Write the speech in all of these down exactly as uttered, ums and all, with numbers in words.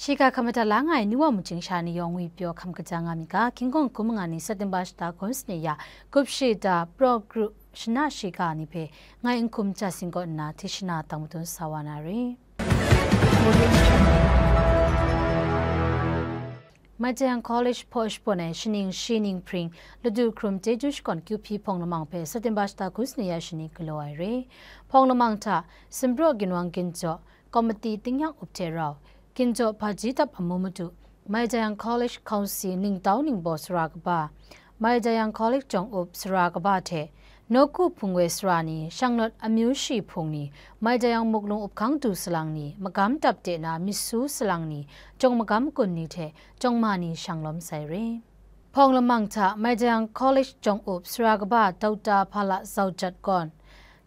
Shiga hkam madat la nga ai ni wa maching sha ni yawng ngwi pyaw hkam kaja nga mi ga, hkying hkawng hkun manga ni September shata hkun sane ya, gup shi da, pro group shana shiga ni hpe ngai N Hkum Cha Sing kaw nna Tishana tang madun sa wa na re. Maitayang College hpaw shapawn ai shaning shi ning hpring ladu hkrum chyeju shakawn Kyu Hpyi Hpawng Lamang hpe September shata hkun sane ya shani galaw ai re. Hpawng Lamang hta Sumpraw Ginwang Ginjaw, Komiti Tingnyang Up hte rau, Ginjaw Hpaji Dap Amu Madu, Maitayang College Hkaungsi Ningtau Ningbaw Sara Kaba, Maitayang College Jawng Up Sara Kaba hte, Nawku Hpung Woi Sara ni, Shanglawt Amyu Shi Hpung ni, Maitayang Muklung Up Hkang Du Salang ni, Magam Dap de na Myit Su Salang ni, Jawng Magam Kun ni hte Jawng Ma ni shang lawm sai re. Hpawng Lamang hta Maitayang College Jawng Up Sara Kaba Doctor Hpala Zau Jat gawn,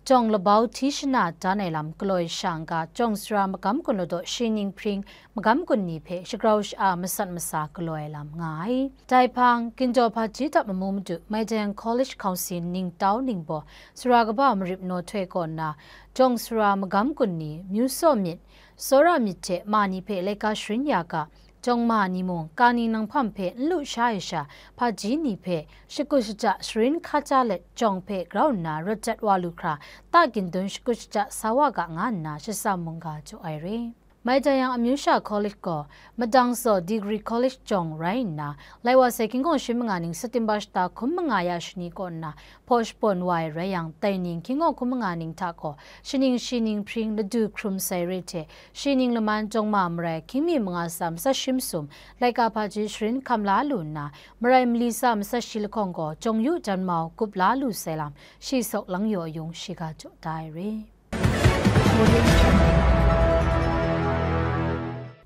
Jawng Labau Tishana dan ai lam galaw ai sha n-ga, Jawng Sara Magam Kun Ladaw shi ning hpring Magam Kun ni hpe shagrau sha-a masat masa galaw ai lam nga ai. Dai hpang, Ginjaw Hpaji Dap Amu Madu, Maitayang College Hkaungsi Ningtau Ningbaw, Sara Kaba Marip Naw Htoi kaw nna, Jawng Sara Magam Kun ni, Myu Saw Myit, Tsawra Myit hte ma ni hpe laika sharin ya ga, Jawng Ma ni mung, kani nanghpam hpe n lu sha ai sha, hpaji ni hpe shakut shaja sharin hkaja let jawng hpe grau nna rawt jat wa lu hkra, ta gindun shakut shaja sa wa ga nga nna shatsam mungga jaw ai re. Maitayang Amyu Sha College gaw, Madang Zaw Degree College jawng rai nna, lai wa sai hkying hkawng shi manga ning September shata hkun manga ya shani kaw nna, hpaw shapawn wa ai rai yang, tai ning hkying hkawng hkun manga ning hta gaw, shaning shi ning hpring ladu hkrum sai re hte, shi ning laman Jawng Ma marai hkying mi manga tsa matsat shi masum, laika hpaji sharin hkam la lu nna, marai mali tsa matsat shi lahkawng gaw, Jawng Yu Jan Mau gup la lu sai lam, shi sawk lang yaw yung shiga jaw da ai re.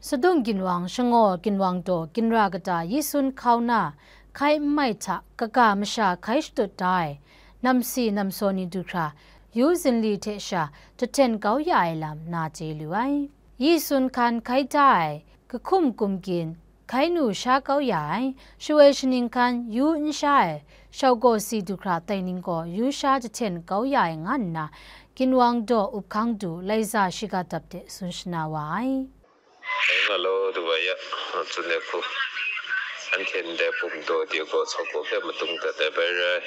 Sadung ginwang, shangaw ginwang daw, ginra kata yi sun hkau na, hkai n mai hta kaga masha hkai shatut da ai, namsi namsaw ni du hkra, yu zinli hte sha jahten kau ya ai lam na chye lu ai. Yi sun hkan hkai da ai, kahkum kumgyin, hkai nu sha kau ya ai, shawoi shaning hkan yu n sha ai, shaugaw si du hkra tai ning gaw yu sha jahten kau ya ai nga nna, ginwang daw up hkang du, laiza shiga dap de tsun shana wa ai. Dai nga law, du wa ya, tsun ai hku, anhte ndai bum daw de gaw, sau gaw hpe madung dat ai bai rai.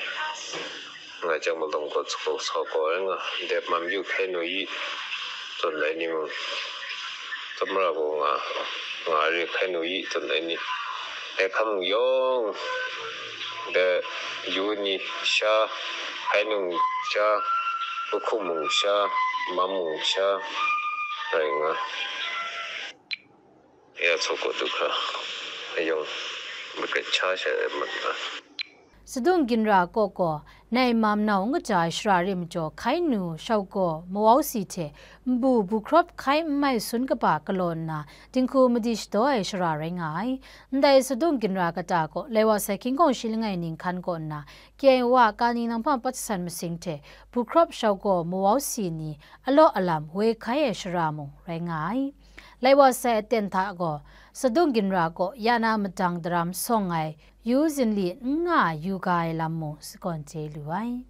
Nga jang malawng gaw, sau gaw rai nga, ndai mam yu hkai nu yi, tsun ai ni mung, tamra gaw nga, nga re hkai nu yi, tsun ai ni, dai hkam mung yawng, dai yu ni sha, hkai nung sha, kahkum mung sha, mam mung sha, rai nga. Ya, sau gaw du hkra, ayawng, makret cha sha ai mat nga. Sadung ginra kaw gaw, nai mam nau n kaja ai shara re majaw, hkai nu, shaugaw, mawau si hte, nbu, bu hkrawp hkai n mai sun kaba galaw nna, dinghku madi shadaw ai shara rai nga ai. Ndai Sadung ginra kata gaw, lai wa sai hkying hkawng shi langai ning hkan kaw nna, K I O a kani nanghpang pat san masing hte, bu hkrawp, shaugaw, mawau si ni, alaw alam, woi hkai ai shara mung rai nga ai. Lai wa sai aten hta gaw, Sadung ginra kaw ya na madang daram sawng ai, yu zinli n nga yu ga ai lam mung sagawn chye lu ai.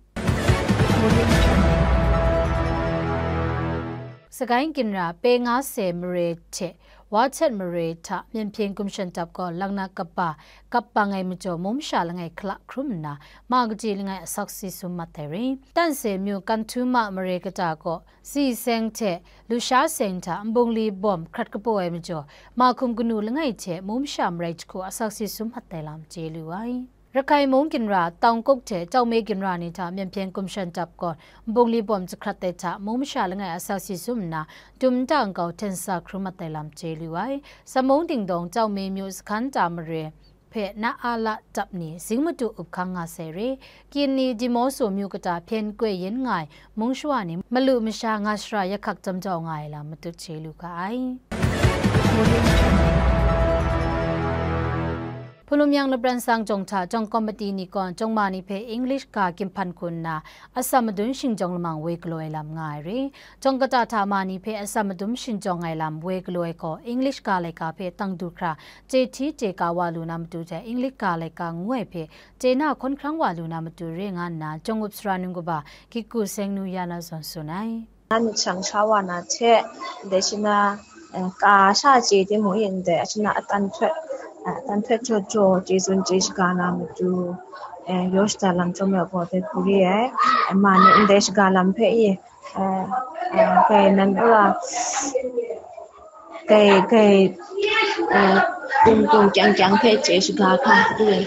Sagai ginra, pyi nga se mare hte wa htet mare hta Myen Hpyen Gumshan Dap gaw, laknak kaba, kap bang ai majaw, mung masha langai hkala hkrum nna, ma kaji langai asak si sum mat ai re. Tan se myu Kanhtuma mare kata gaw, zi seng hte lusha seng hta nbungli bawm hkrat kapaw ai majaw, ma hkum kanu langai hte mung masha marai jahku asak si sum mat ai lam chye lu ai. Rakai mung ginra, Tawngkuk hte Tawme ginra ni hta Myen Hpyen Gumshan Dap gaw, nbungli bawm jahkrat ai hta mung masha langai asak si sum nna, dum nta nkau hten sa hkrum mat ai lam chye lu ai. Samung dingdawng Tawme myu Sakhanta mare hpe na a la dap ni zing madu up hkang nga sai re, kyin ni Dimoso myu kata hpyen koi yin nga ai mung shawa ni malu masha nga shara yakhak jam jau nga ai lam matut chye lu ga ai. Hpulum yang lapran sang jawng hta jawng komiti ni gaw jawng ma ni hpe English ga ginhpan hku nna, atsam madun shingjawng lamang woi galaw ai lam nga ai re. Jawng kata hta ma ni hpe atsam madun shingjawng ai lam woi galaw ai gaw, English ga laika hpe tang du hkra, chye hti chye ka wa lu na matu hte English ga laika ngu ai hpe chye na hkawn hkrang wa lu na matu re nga nna, jawng up sara num kaba Kiku Seng Nu ya na zawn tsun ai. Na myit shang sha wa na hte, dai shi na, အဲ၊ ကာ၊ ရှ၊ ကျေ၊ တင်းမူ၊ အင်း၊ ဒဲ၊ အရှန၊ အတန်၊ ထွဲ၊ အဲ၊ အတန်၊ ထွဲ၊ ချော၊ ချော၊ ကျေ၊ zun၊ ကျေး၊ ရှဂါ၊ လမ်၊ မတူ၊ အဲ၊ ရော၊ ရှတၢ၊ လမ်၊ ကျိုမ၊ အဘော၊ ဒဲ၊ ကူ၊ ရီ၊ အဲ၊ အမ၊ န၊ အင်း၊ ဒဲ၊ ရှဂါ၊ လမ်၊ ဖဲ၊ အင်း၊ အဲ၊ အဲ၊ ဂဲ၊ နမ်၊ အရ၊ ဂဲ၊ ဂဲ၊ အဲ၊ ကုမ်၊ ကုမ်၊ ကျၢင်၊ ကျၢင်၊ ဖဲ၊ ကျဲ၊ ရှဂါ၊ ဖဲ၊ အင်း၊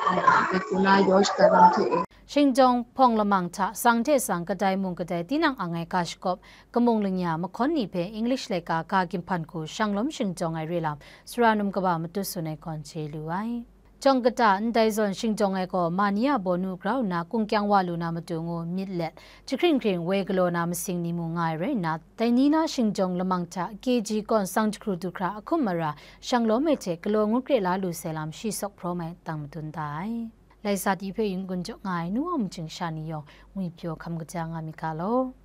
အဲ၊ ဂဲ၊ ကူ၊ နာ၊ ရော၊ ရှတၢ၊ လမ်၊ ဖဲ၊ အဲ၊ ရှင်းကျုံး၊ ဖုံလမင်၊ ထ၊ စင်၊ ထဲ၊ စင်၊ ကတၢႆ၊ မုၢ်၊ ကတၢႆ၊ တီးနံႇ၊ အငၢႆ၊ ကၢ၊ ရှကပ်၊ ကမုၢ်၊ လင်ႇယႃႇ၊ မခွၼ်း၊ နီႇ၊ ဖဲ၊ English လႄႈ ကာ၊ ကာ၊ ဂိၼ်ႇၽၼ်ႇ၊ ကူ၊ ရှင်းလမ်၊ ရှင်းကျုံး၊ အဲ၊ ရ့လမ်၊ စူရၼုမ်၊ ကမၣ်၊ မတူ၊ သူၼ်၊ အဲ၊ ကွၼ်ႇ၊ ၸေး၊ လူ၊ အဲ၊ ကျုံး၊ ကတႃ၊ ၼႂ်း ဒဲ၊ ဇွၼ်၊ ရှင်းကျုံး၊ အဲ၊ ဂေႃႈ၊ မၢၼ်ႇယႃႉ၊ ပေႃးၼု၊ ၵရႃႇႁုၼႃႇ၊ ကုင်ႇၵျၢင်ႉဝႃႉ၊ လူႇၼႃႇ၊ မတူႇ၊ ငူဝ်ႈ၊ မိတ်ႉ၊ လႅတ်ႇ၊ ၸႃႇၶရိင်ႇ၊ ၶရိင်ႇ၊ ဝေႇ၊ ကလေႃႇ၊ ၼႃႇ၊ မသင်၊ ၼီႇ၊ မူႇ၊ ငၢႆႈ၊ ရႆႈ၊ ၼႃႇ၊ တႆႇၼီး၊ ၼႃး၊ ရှင်းကျုံး၊ လမင်ႇ၊ ထ၊ ၵေးၸီး၊ ၵွၼ်ႇ၊ သင်၊ ၸၶရူႇ၊ တုၵ်ႉၶရႃႇ၊ ဢၶုမ်ႇ၊ မရႃႇ၊ ရှင်းလမ်၊ မႄႈထႄႇ၊ ကလေႃး၊ ငူတ်ႉ၊ ၵရႄႇ၊ လႃး၊ လူႇ၊ သႄႇ၊ လမ်၊ သီႇ၊ သွၵ်ႈ၊ ၽြူဝ်း၊ မႆႈ၊ တင်ႈ၊ မတုၼ်၊ တႃ၊ အဲ၊ လႆႈသႃႇတီႈ ဖဲ၊ ယင်းၵုၼ်ႇ၊ ၸေႃႇ၊ ငၢႆႈ၊ ၼူဝ်ႉ၊ မုၼ်ၸိုင်၊ သျႃႇၼီႇ၊ ယွင်ႇ၊ ငွေႇ၊ ပျေႃႇ၊ ၶမ်ႇ၊ ၵႃႈၸႃႇ၊ ငမ်း၊ မီး၊ ၵႃး၊ လေႃး။